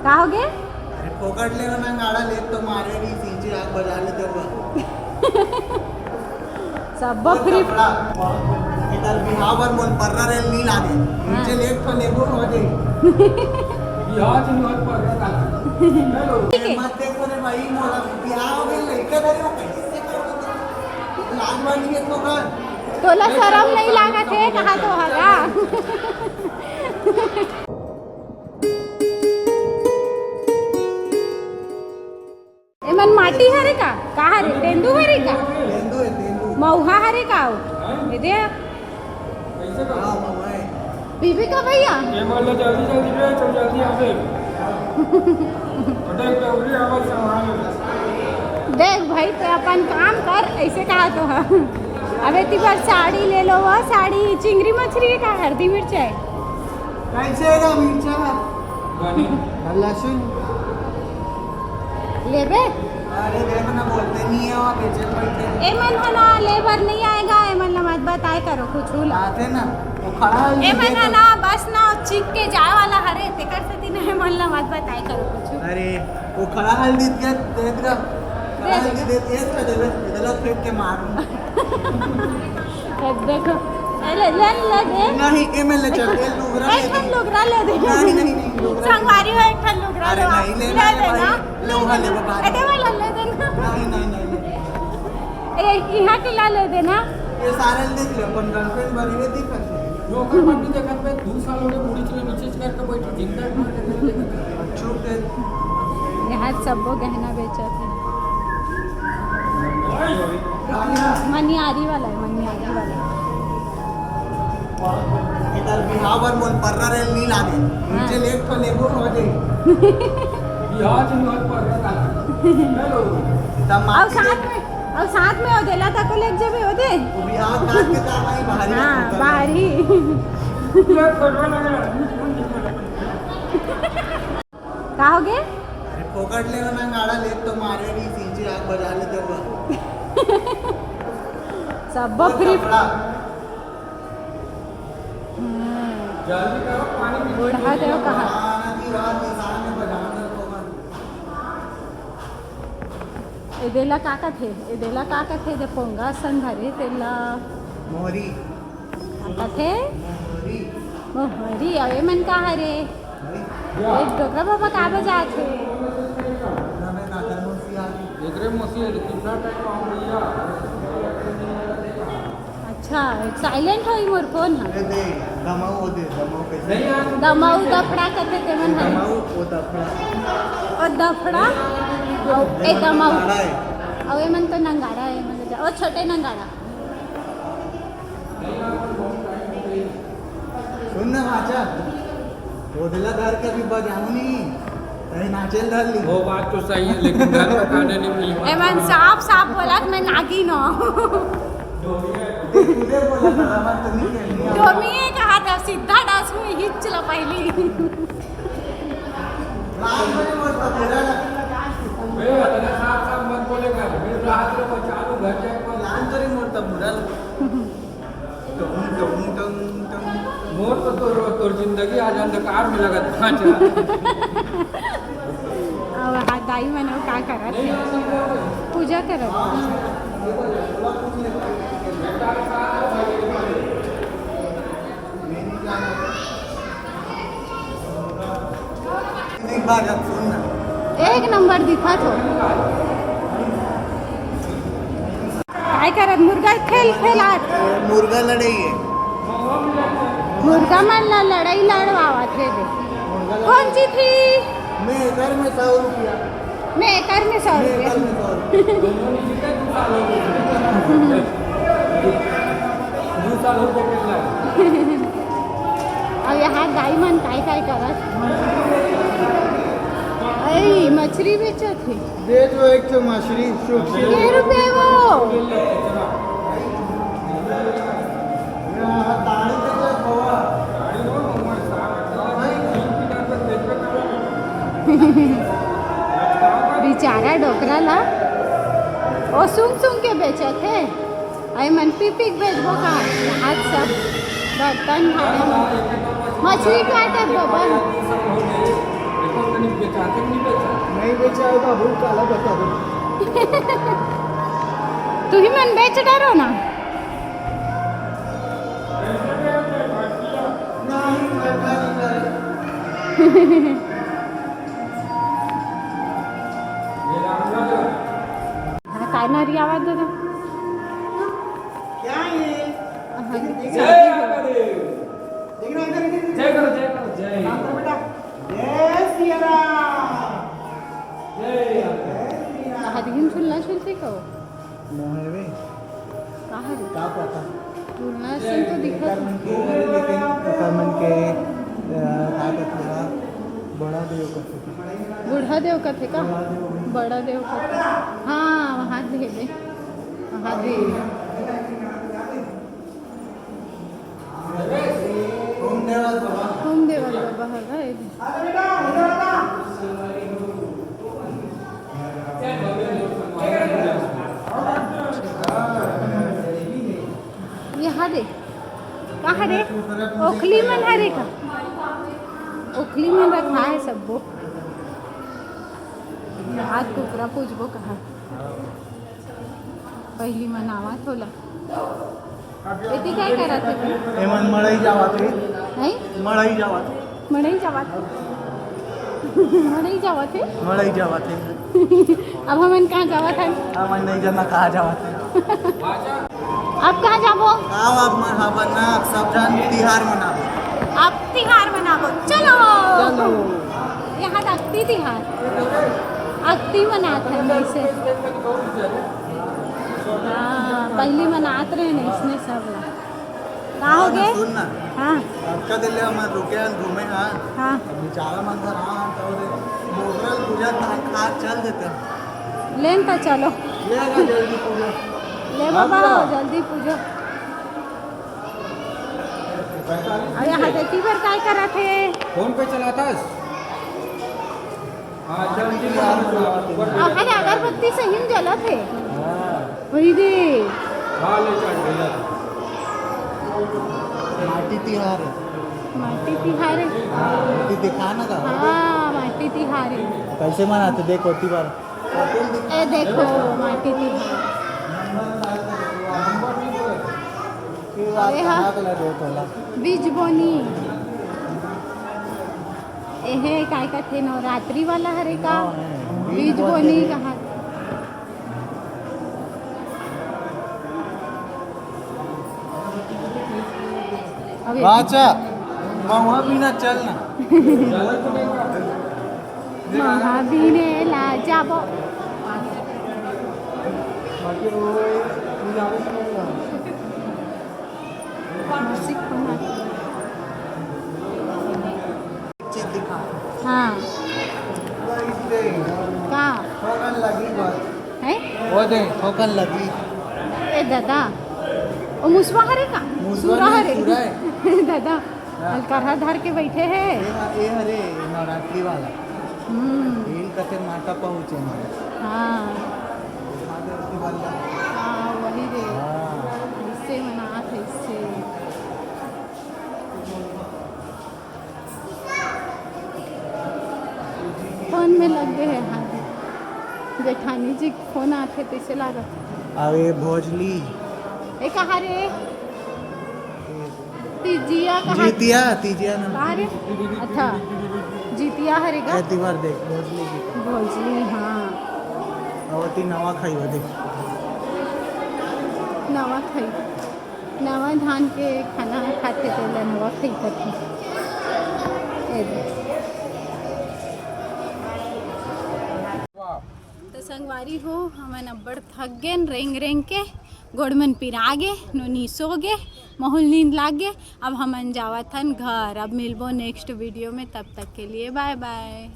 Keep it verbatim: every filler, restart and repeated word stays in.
का होगे? अरे, फोकट ले ना गाड़ा ले तो मारे भी सींचे आग बजा ले देवा। सब बोल फ्री। कपड़ा। एकर बिहाव बर मोल पर्रा रेल नी लागे। हाँ। नीचे ले एक ठो लेबो हो जाई। बिहाव च मोल पर्रा लागे। हेलो। ठीक है। मत देखो रे भाई, मोला बिहाव हो गए, लइका धरे हो, कैसे करोगे? लाज वाली है तो कर। तोला शरम नहीं लागत है, कहा तो हगा। एमन माटी हरे का? का हरे? तेंदू हरे का? तेंदू है, तेंदू। मऊहा हरे का? ओ, ये दे। हाँ, मऊहा है। बीबी का भैया? ये मान लो, जल्दी, जल्दी भेज, तो जल्दी आ जाए। और देख, डोगरी आवाज संभाल। देख भाई, तो अपन काम कर, ऐसे कहा तो है। अबे ती बार साड़ी ले लो, वो साड़ी चिंगरी मछली है का? हरदी मिर्चा है? कैसे है ना मिर्चा? बनी। लहसुन। लेबे? अरे देख ना, बोलते नहीं है, वहाँ बेचे बैठे। एमन ह ना, लेबर नहीं आएगा, एमन ला मत बताए करो कुछ ला। आते ना, वो खड़ा है, एमन ह ना, बस ना, चिक के जाए वाला हरे, तेकर से दिन एमन ला मत बताए करो कुछ। अरे, वो खड़ा हल्दी दिया, देत का। खड़ा हल्दी देत, ये तो देवे, इधर फेंक के मारूं। देखो, ए, ले, ले, ले दे। नहीं, ए में ले चल, ए लुगरा ले एक ठन दे। लुगरा ले दे। नहीं, नहीं, नहीं, लुगरा। संगवारी हो, एक ठन लुगरा अरे ले। नहीं, ले ले ना दे भाई, ना। ले वहाँ ले बता। ए, दे वाला ले दे ना। नहीं, नहीं, नहीं, नहीं। ए, यहाँ के ला ले दे ना। ये सारे ले दे, अपन गर्लफ्रेंड बनी हुई दिखत है। नौकर बन के देखत में दू साल हो गए, मुड़ी चले नीचे से करके बैठो, जिंदा मार के देखत है। चुप है। यहाँ सबो गहना बेचत है। मनियारी वाला है, मनियारी वाला। एकर बिहाव बर मोल पर्रा रेल नी लागे। हाँ। नीचे ले एक ठो लेबो हो जाई। बिहाव च मोल पर्रा लागे। हेलो। तब और मार के साथ में, और साथ में ओदेला तको लेके जेबे ओदे। वो बिहाव काट के तब आई बाहरी हाँ, होटल। बाहरी। ये फोटो लगा। का होगे? अरे फोकट ले ना गाड़ा ले तो मारे भी सींचे आग बजा ले देवा। सब बोल फ्री। कपड़ा। हम्म। जल्दी करो, पानी भी बूढ़ा देव कहा। आना की रात निशान में बजाना तो मन। एदेला का कथे? एदेला का कथे? दे पोंगा संधरे तेला। मोहरी। का कथे? मोहरी। मोहरी, अउ एमन का हरे? मोहरी। ए डोकरा बाबा का बजात हे? ना, मैं काकर मौसी आ गई। एकरे मौसी है, कितना टाइम हो गया? अच्छा, साइलेंट होई मोर फोन ह। अरे दे, दमाऊ हो दे, दमाऊ कैसे? दमाऊ दफड़ा कथे तेमन हरे। दमाऊ, वो दफड़ा। ओ दफड़ा, ओ ए दमाऊ। नंगाड़ा है। अउ एमन तो नंगाड़ा है, एमन तो जा-, ओ छोटे नंगाड़ा। सुन ना भांचा, ओदला धर के भी बजाओ नहीं, कहीं नाचेल धर ली। वो बात तो सही है, लेकिन घर का खाने नहीं मिली। एमन साफ साफ बोला कि मैं नागिन हूँ। तुझे बोला था, मैं तो नहीं खेलनी। डोमी ये कहा था, सीधा डांस में हिच ला पहली। रात में नहीं बोलता, बुरा लगा। मैं इतना साफ साफ मत बोलेगा, मैं रात में बचा लूँ, घर जाके लहान तरी मोठा बुरा लगा। टुंग, टुंग, टुंग, टुंग। मोर तो तोर, तोर जिंदगी आज अंधकार में लगत भांचा। अब हा दाई मन अउ का करत हे? पूजा करत हे। एक बार जब सुन ना। एक नंबर दिखत हो। काय करत? मुर्गा खेल, खेलात। मुर्गा लड़ई है। मुर्गा मन ला लड़ई लड़वावत हे दे। मुर्गा लड़ई। कौन सी थी? मैं घर में सौ रुपया। मैं एकर में सौ रुपया। दू साल हो गए। अब यहाँ दाई मन काय काय करत। अई, मछली बेचत हे। दे दो एक ठो मछली, सूखी। के रुपया वो? बेचारा डोकरा ला ओ सूंघ सूंघ के बेचत हे। अई मन पी पी के बेचबो का? हाथ सब बर्तन भांडे मन। मछली काटत बबन। बेचा के नहीं बेचा? नहीं बेचा है बाबू, काला बता दो। तुही मन बेच डरो ना। हाँ, काय नारी आवाज दे दो। क्या है? हाँ। जय महादेव। देखना इधर, इधर, इधर। जय करो, जय करो, जय। काम करो बेटा। जय सिया राम। जय। कहाँ दिखिन झुलना झुलते का वो? मोहे वे। कहाँ रे? का पता? झुलना से तो दिखा। एकर मन के, एकर मन के, अ, का कहथे, बड़ा देव कथे। बूढ़ा देव कथे का? बड़ा देव। बड़ा देव कथे। हाँ, वहाँ दे दे। वहाँ दे। होम देवत बाबा। होम देवत बाबा हगा ए दे। यहाँ दे। कहाँ रे? ओखली मन हरे का? ओखली मन रखा है सबो। आज कुकरा पूजबो कहाँ? पहली मन आवत होला। एती काय करत हे? एमन मड़ई जावत हे। नहीं? मड़ई जावत हे। मड़ई जावत हे? मड़ई जावत हे? मड़ई जावत हे। अब हमन कहाँ जावत हन? हमन नहीं जानना कहाँ जावत हे। अब कहाँ जाबो? आओ, अब मन अपन ना सब जन तिहार मनाबो। अब तिहार मनाबो। चलो। चलो। यहाँ अक्ति तिहार। अक्ति मनात हन जैसे। हाँ, पहली मनात रहे न इसने सब ला। का हो गे? सुन ना। हाँ। अतका दिन ले हमन रुके हन, घूमे हन। हाँ। अब बेचारा मन घर आ हन, तो बोकरा ल पूजा धान खा चल देते हन। लेन तो चलो। ले ना जल्दी पूजा। ले बाबा, हाँ, हो, जल्दी पूजा। अरे, हाँ, देखी बर काय करत हे? फोन पे चलाथस? हाँ, चल, ठीक है। अरे, अगरबत्ती सही में जलत हे। हाँ। वही दे। हाँ, ले चल, ले चल। माटी तिहार हे। माटी तिहार हे। हाँ, माटी दिखा ना का। हाँ, माटी तिहार हे। कैसे मनाते, देखो, तिहार। ए देखो, माटी तिहार। अरे हाँ। बीज बोनी। एहे, काय कथे, नवरात्रि वाला हरे का? हाँ, हाँ, बीज बोनी कहा। अबे। बाचा, महुआ बिना चल ना। महावीरे ला जाबो। मासिक बना। चीज दिखा। हाँ। का? ठोकन लगी बस। हैं? वो दे, ठोकन लगी। ए दादा, ओ मुसवा हरे का? मुसवा सुरा नहीं, हरे। सुरा है। दादा, हाँ। अलकरहा धर के बैठे हे। ये ह-, ये हरे, ये नवरात्रि वाला। हम्म। ये कथे माता पहुँचे ना। हाँ। माता की बल्ला। हाँ, वही रे। हाँ। इससे मनात हे, इससे। फोन में लग गए हैं हाथ। जेठानी जी के फोन आथे, तैसे लागत। अरे भोजली। ए, कहाँ रे? तीजिया कहाँ? जीतिया, तीजिया ना। कहाँ रे? अच्छा, जीतिया हरे गा? ए, तिवार देख, भोजली की। भोजली, हाँ। अवती नवा खाई वो देख। नवा खाई। नवा धान के खाना खाथे, तेला नवा खाई कथे। ए दे। तो संगवारी हो, हमन अब्बड़ थक गेन रेंग रेंग के, गोड़ मन पिरा गे, नोनी सो गे, महू ल नींद लाग गे। अब हमन जावत हन घर। अब मिलबो नेक्स्ट वीडियो में, तब तक के लिए बाय बाय।